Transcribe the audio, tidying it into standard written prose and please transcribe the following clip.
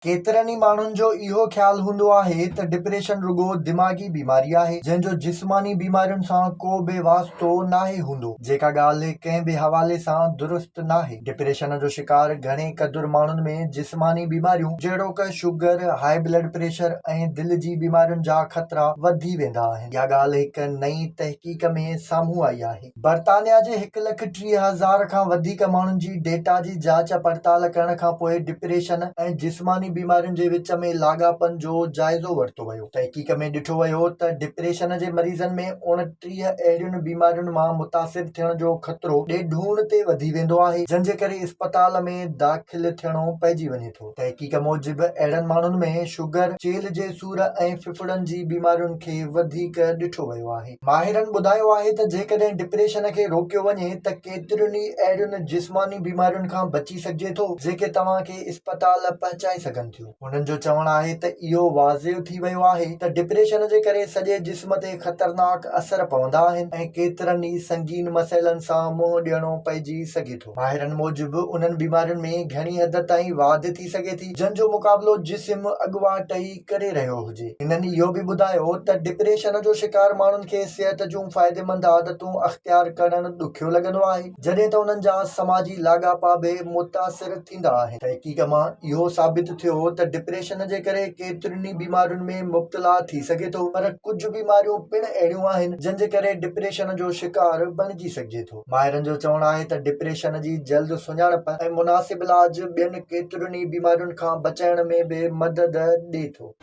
ڪيترن ئي ماڻهن جو اهو خيال هوندو آهي ته ڊپريشن رڳو دماغي بيماري آهي، جنهن جو جسماني بيمارين سان ڪو به واسطو ناهي هوندو، جيڪا ڳالهه ڪنهن به حوالي سان درست ناهي. ڊپريشن جو شڪار گهڻي قدر ماڻهن ۾ جسماني بيماريون جهڙوڪ شگر، هاء بلڊ پريشر ۽ دل جي بيمارين جا خطرا وڌي ويندا آهن. اها ڳالهه هڪ نئين تحقيق ۾ سامهون آئي آهي. برطانيا جي هڪ لک 30,000 کان وڌيڪ ماڻهن جي ڊيٽا جي جاچ پڙتال ڪرڻ کانپوء ڊپريشن ۽ جسماني بيمارين جي وچ ۾ لاڳاپن جو جائزو ورتو ويو. تحقيق ۾ ڏٺو ويو ته ڊپريشن جي مريضن ۾ 29 اهڙين بيمارين مان متاثر ٿيڻ جو خطرو ڏيڍوڻ تي وڌي ويندو آهي، جن جي ڪري اسپتال ۾ داخل ٿيڻو پئجي وڃي ٿو. تحقيق موجب اهڙن ماڻهن ۾ شگر، چيلهه جي سور ۽ ڦڦڙن جي بيمارين کي وڌيڪ ڏٺو ويو آهي. ماهرن ٻڌايو آهي ته جيڪڏهن ڊپريشن کي روڪيو وڃي ته ڪيترين ئي اهڙين جسماني بيمارين کان بچي سگهجي ٿو جيڪي توهان کي اسپتال پهچائي سگهن ٿيون. هنن جو چوڻ آهي ته اهو واضح ٿي ويو آهي ته ڊپريشن جي ڪري سڄي جسم تي خطرناڪ اثر پوندا آهن ۽ ڪيترن ئي سنگين مسئلن سان منهن ڏيڻو پئجي سگهي ٿو. ماهرن موجب انهن بيمارين ۾ گهڻي حد تائين واڌ ٿي سگهي ٿي جن جو مقابلو جسم اڳواٽ ئي ڪري رهيو هجي. هنن اهو به ٻڌايو ته ڊپريشن جو شڪار ماڻهن کي صحت جون فائديمند عادتون اختيار ڪرڻ ڏکيو لڳندو آهي جڏهن ته انهن جا سماجي لاڳاپا به متاثر ٿيندا آهن. تحقيق مان اهو ثابت ٿيو ته ڊپريشن جي ڪري ڪيترين ئي بيمارين ۾ مبتلا ٿي سگهي ٿو پر ڪجهه بيماريون پڻ اهڙيون آهن جن جي ڪري ڊپريشن جو شڪار بڻجي سگهجي ٿو. ماهرن جو چوڻ آهي ته ڊپريشن جي جلد سڃاڻپ ۽ مناسب علاج ٻين ڪيترين ئي بيمارين کان بچائڻ ۾ به مدد ڏئي ٿو.